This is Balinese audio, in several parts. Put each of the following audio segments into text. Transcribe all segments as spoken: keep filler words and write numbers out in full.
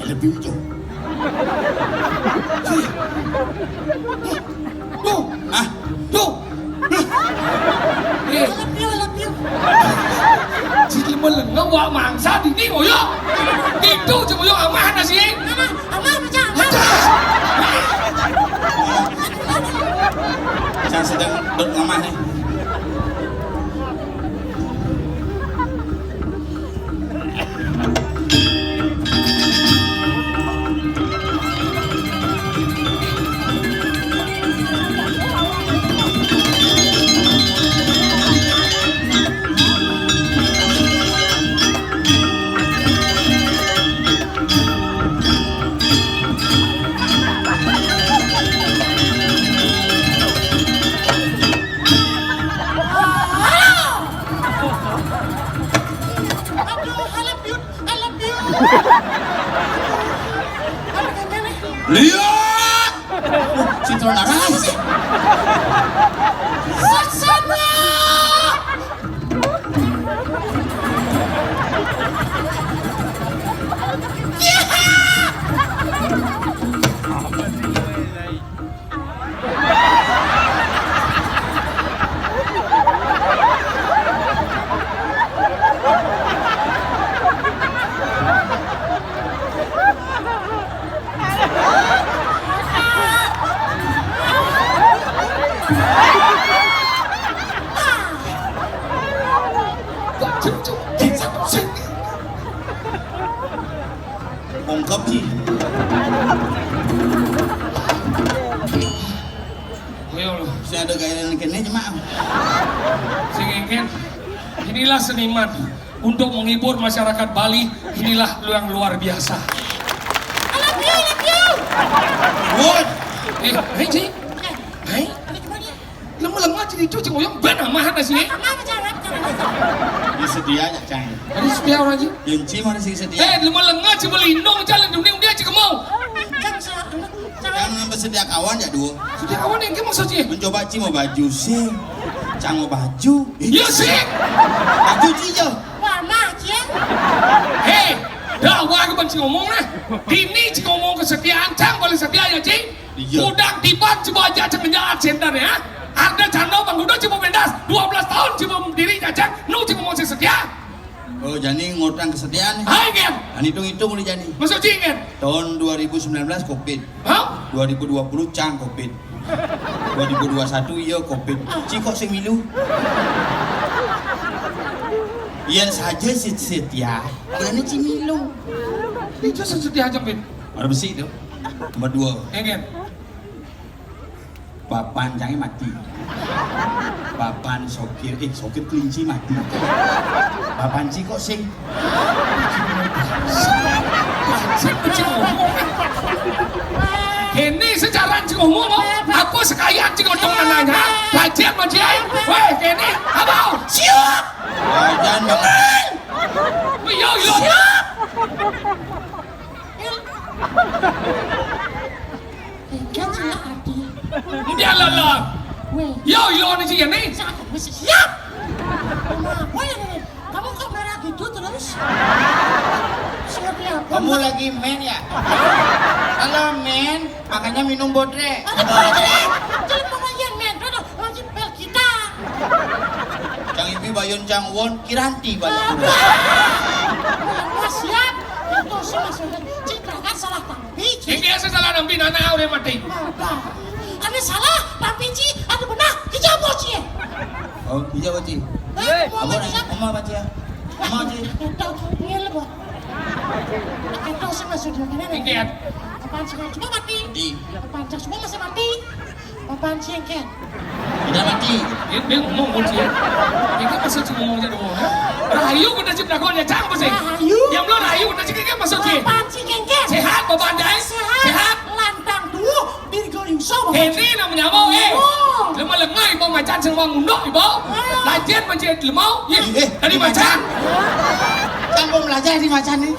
Tapi ujung. Tuh. Ah, tuh. Eh, I love you, I love you. Siki melengah wak mangsa dini moyo. Itu cuma yo amah nasi. Amah, amah macam amah. Saya sedang dot lemah nih. Aduh, I love you, I love you. Aduh, gimana? Lihat! Wah, si Tron Aras. Saksana! Ungkap ji. Ayo, saya ada gaya kene cuma. Sing engken. Inilah seniman untuk menghibur masyarakat Bali. Inilah yang luar biasa. I love you, I love you. Good. Eh, hei, Ji. Hei. Ada gimana? Lemah-lemah jadi itu, Cing Oyong, ben amah nasi. Amah macam apa? Ini setia aja, Cang. Ini setia orang, Ji. Yang Ci mana sih setia? Eh, lemah-lemah, Ci melindung, jalan dunia, dia, Ci kemau. Cang, saya, saya Yang nambah setia kawan ya, dua. Setia kawan yang gimana, Ci? Mencoba Ci mau baju sih. Cang mau baju. Iya, sih. Baju Ci, ya. Wah, mah, Ci, ya. Hei, dah, wah, aku benci ngomong, nah. Dini, Ci ngomong kesetiaan, Cang paling setia, ya, Ci. Iya. Udang tiban coba aja cek menjahat center ya. Ada cando bang udah coba pentas dua belas tahun coba diri aja nu coba mau setia. Oh, jadi ngutang kesetiaan nih. Hai, Gen. Dan hitung-hitung udah jadi. Masuk Ci, Gen. Tahun dua ribu sembilan belas covid. Hah? Dua ribu dua puluh cang covid. Dua ribu dua satu iya covid. Ci kok sing milu? Iya saja sit-sit ya. Ini Ci milu. Ini setia aja, Pin. Ada besi itu. Nomor dua. Engen. Bapan jange mati. Bapan sokir, eh, sokir kelinci mati. Bapan Ci kok sing. Ini secara Ci ngomong, aku sekalian Ci ngomong nanya, kajian majian, weh, kene, abau, siap. Jangan banget. Iya, iya. Siap. Engken sing ati. Dia lala. Weh. Yo, yo, ni sih, ni. Siap. Kenapa ya, Nen? Kamu kok merah gitu terus? Seperti apa? Kamu lagi main ya? Kalau main, makanya minum bodre. Ada bodre? Jadi pokoknya main. Aduh, lagi pel kita. Cang Ibi bayun Cang Won, kiranti bayun. Wah, siap. Itu sih maksudnya. Citra kan salah Pi, Ci. Ini biasa salah nampi nana udah mati. Apa? Ada salah, tapi Ci, ada benar, dijawab, Ci. Oh, dijawab, Ci. Eh, mau Apa, Ci? Mau apa, Ci, ya? Mau, Ci. Itu, ini lo, Bu. Itu sih maksudnya, gimana? Ini ya. Apaan sih, semua mati? Di. Apaan sih, semua masih mati? Apaan sih, Ken? Tidak mati. Ini dia ngomong, Ci. Ini kan maksud Ci ngomong aja dulu, ha? Rahayu kena Ci berlakuannya, Cang, apa sih? Rahayu. Yang belum rahayu kena Ci, kan maksud Ci? Apaan sih, Ken, Ken? Sehat, Bapak Andai? Sehat. Sehat. Lantang tuh, Virgo Yuso, Bapak. Ini namanya mau, eh. Oh. Lemah-lemah, Ibu macan, sing mau ngunduk, Ibu. Ah. Lajen, mancing lemau. Ye, Eh, tadi macan. Cang mau belajar di macan nih.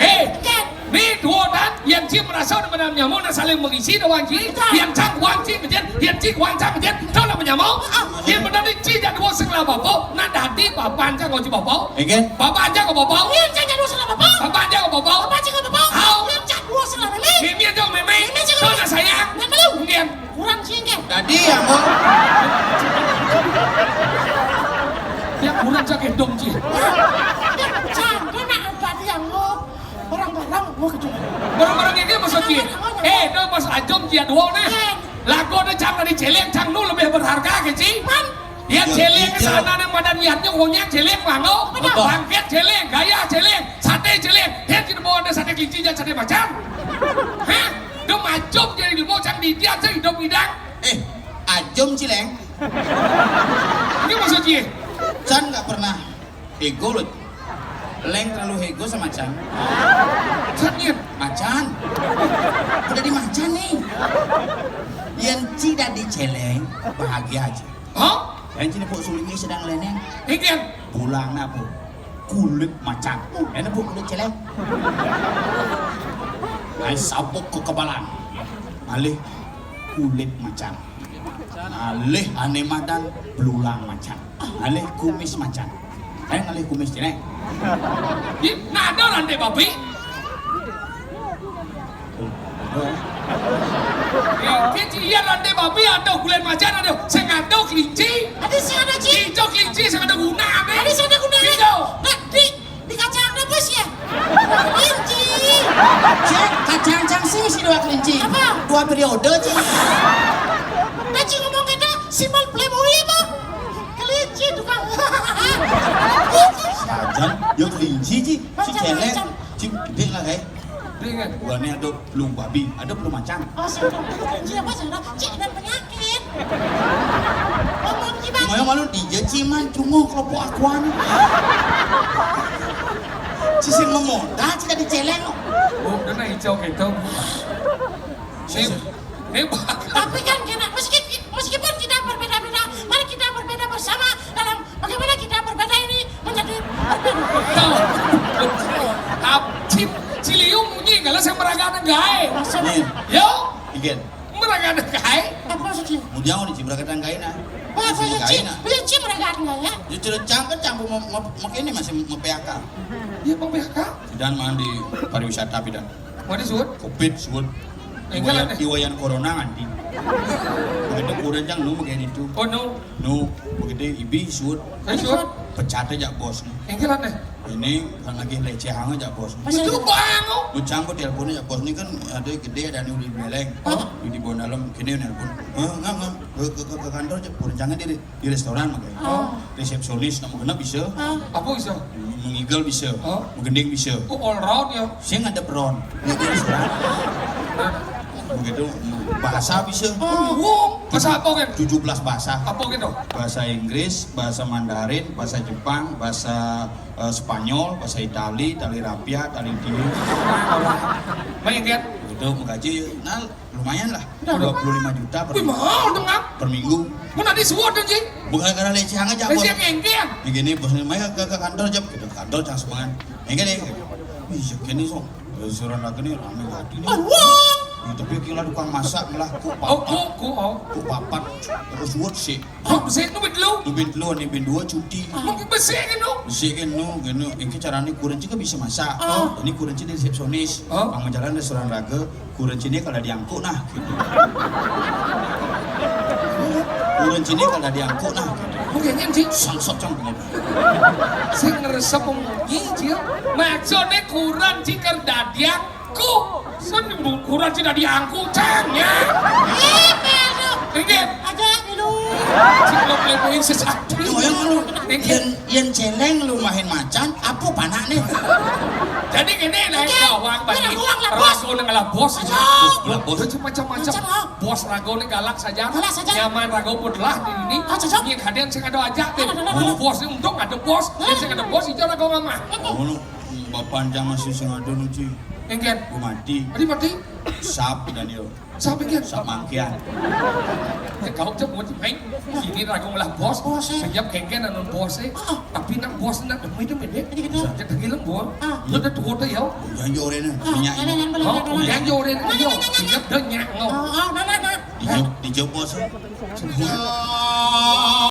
Eh, Ken. Ni duo tan, yang Ci merasa mana nyamuk nak saling mengisi doang Ci. Betul. Yang Cang kuang Ci macam, yang Ci kuang Cang macam, tahu nak menyamuk? Ah. Yang benar ni Ci jadi dua senglah bapak, nak dadi bapak Cang kau Ci bapak. Engken. Bapak Cang kau bapak. Yang Cang jadi dua senglah bapak. Bapak Cang kau bapak. Bapak Cang kau bapak. Iya, Mbok. Yang kurang sakit dong, Ci. Cang, dia nak ada dia, Mbok. Barang-barang, Mbok, gitu. Barang-barang ini maksud Ci. Eh, itu pas ajom jadwal nih. Lagu ada cang dari Celeng, cang nu lebih berharga ke Ci. Man. Ya, Celeng ke sana nih, madan niatnya konyang, Celeng mangga. Bangkit Celeng, gaya Celeng, sate Celeng. Dia tidak mau ada sate kelinci, jangan sate macan. Hah? Dia macam jadi ilmu cang di dia, saya hidup bidang. Eh, ajom Cileng. Ini maksudnya? Can nggak pernah ego loh. Leng terlalu ego sama Can. Can, iya. Macan. Udah di Macan nih. Yang tidak di Celeng, bahagia aja. Hah? Yang sini Pok Sulingnya sedang leneng. Ikan. Pulang napo? Kulit macan. Enak bu kulit Celeng. Ai sabuk kekebalan. Alih kulit macan. Alih ane madan belulang macan. Alih kumis macan. Ayo alih kumis Celeng. Ih, nada rantai babi. Iya, rantai babi ada kulit macan ada. Saya nggak tahu kelinci. Ada sih ada, Ci. Hijau kelinci saya ada guna apa? Ada sih ada guna. Hijau. Nah, di di kacang rebus ya? Kelinci. Cek, kacang cang sih si dua kelinci. Apa? Dua periode, Ci. Nah, Ci ngomong kita simbol Playboy apa? Kelinci tukang. Sajan, yo kelinci, Ci. Si Celeng, Ci, gede lah, kayak. Ringan. Gua nih ada belum babi, ada belum macan. Oh, sudah. Kelinci apa, sudah? Cik, dan penyakit. Ngomong gimana? Mayo malu dia, Ci, man, cuma kelompok akuan. Ci sing memoda, Ci tadi Celeng. Oh, kena hijau gitu. Nih, nih, tapi kan kena, meskipun, meskipun kita berbeda-beda, mari kita berbeda bersama dalam bagaimana kita berbeda ini menjadi berbeda. Ap-, Ci-, Ciliung munyi kalau saya meragakan gae. Maksudnya? Yo, Igen. Meragakan gae. Apa maksudnya? Mudiang udah Ci meragakan gae nah. Apa maksudnya, Ci? Gae nah. Iya, Ci meragakan gae ya. Yo cerita cang kan campur mau mau mau ini masih mau P H K. Iya, mau P H K. Dan mandi pariwisata pidan. Mandi suut. Covid suut. Iwayan, iwayan corona nganti. Begitu kurang cang nu begini itu. Oh no. Nu, begitu ibi suut. Suut. Pecatnya jak bos. Engkel aneh. Ini kan lagi lecehang jak bos. Itu bang. Bucang ku teleponnya jak bos ini kan ada gede ada yang udah beleng. Oh. Di bawah dalam kini nelpon. Eh, nggak nggak ke ke ke kantor jak kurang cangnya di di restoran makanya. Oh. Resepsionis nama kena bisa. Apa bisa? Mengigal bisa. Oh. Menggending bisa. Oh, all round ya. Saya ngadep ron. Di restoran. Begitu bahasa bisa. Oh, bahasa apa kan? Tujuh belas bahasa. Apa gitu? Bahasa Inggris, bahasa Mandarin, bahasa Jepang, bahasa eh, Spanyol, bahasa Itali, tali rapia, tali diri. Main kan? Itu menggaji, nah lumayan lah. Dua puluh lima juta per minggu. Wih, mahal dong, Kang. Per minggu. Mun ada suat dong, Cing. Bukan karena lecehang aja, Bos. Lecehang engke. Begini, Bos, main ke, ke kantor aja, gitu. Kantor cang semangat. Engke nih. Wih, segini, Song. Restoran lagi nih, rame lagi nih. Wah. Ya, tapi kira tukang masak malah kok papat. Oh, kok, kok, oh. Kok papat. Terus suat sih. Oh, besik nu bin telu. Nu bin telu, nu bin dua cuti. Mungkin besik kan, nu? Besik kan, nu, kan, nu. Engke carane kurang juga bisa masak. Oh. Ini kurang juga resepsionis. Oh. Pang jalan restoran raga, kurang cini kalau diangkut nah, gitu. Kurang cini kalau diangkut nah, gitu. Mungkin kan sih. Sangsot cang bener. Sing ngerasa pemunyi, Cil. Maksudnya kurang sih keur dadiang ku. Sen kurang sih dadi angku, cang, ya. Ih, bedo. Inggih. Aja dulu. Sing lo playboy sesatu. Yo, yang lu. Inggih. Yen, yen Celeng lu main macan, apa panakne? Jadi gini, lah, gawang bagi. Rago nang lah bos. Ayo. Lah, bos. Macam-macam. Macam, oh. Bos rago ini galak saja. Galak saja. Nyaman rago pun lah di ini. Oh, cocok. Yang hadian sing ada aja, deh. Ada, ada, ada. Bos ini untung ada bos. Yang sing ada bos, itu rago ngamah. Ngono. Bapak jangan sing sing ada nu, Ci. Engken. Gua mati. Tadi mati? Sap, Daniel. Sap engken? Sap mangkian. Ya, kau cek buat main. Ini ragu lah bos. Bos, eh. Sejak engken anu bos, eh. Ah. Tapi nak bos nak demi demi deh. Jadi gitu. Jadi lembur. Ah. Lu udah tua tuh ya. Jangan jore nih. Ah, minyak ini. Ini, ini, ini, oh, ini, ini, jangan jore nih. Iya. Siap dan nyak ngau. Oh, oh, nah, nah, nah. Dijawab, dijawab bos. Semua.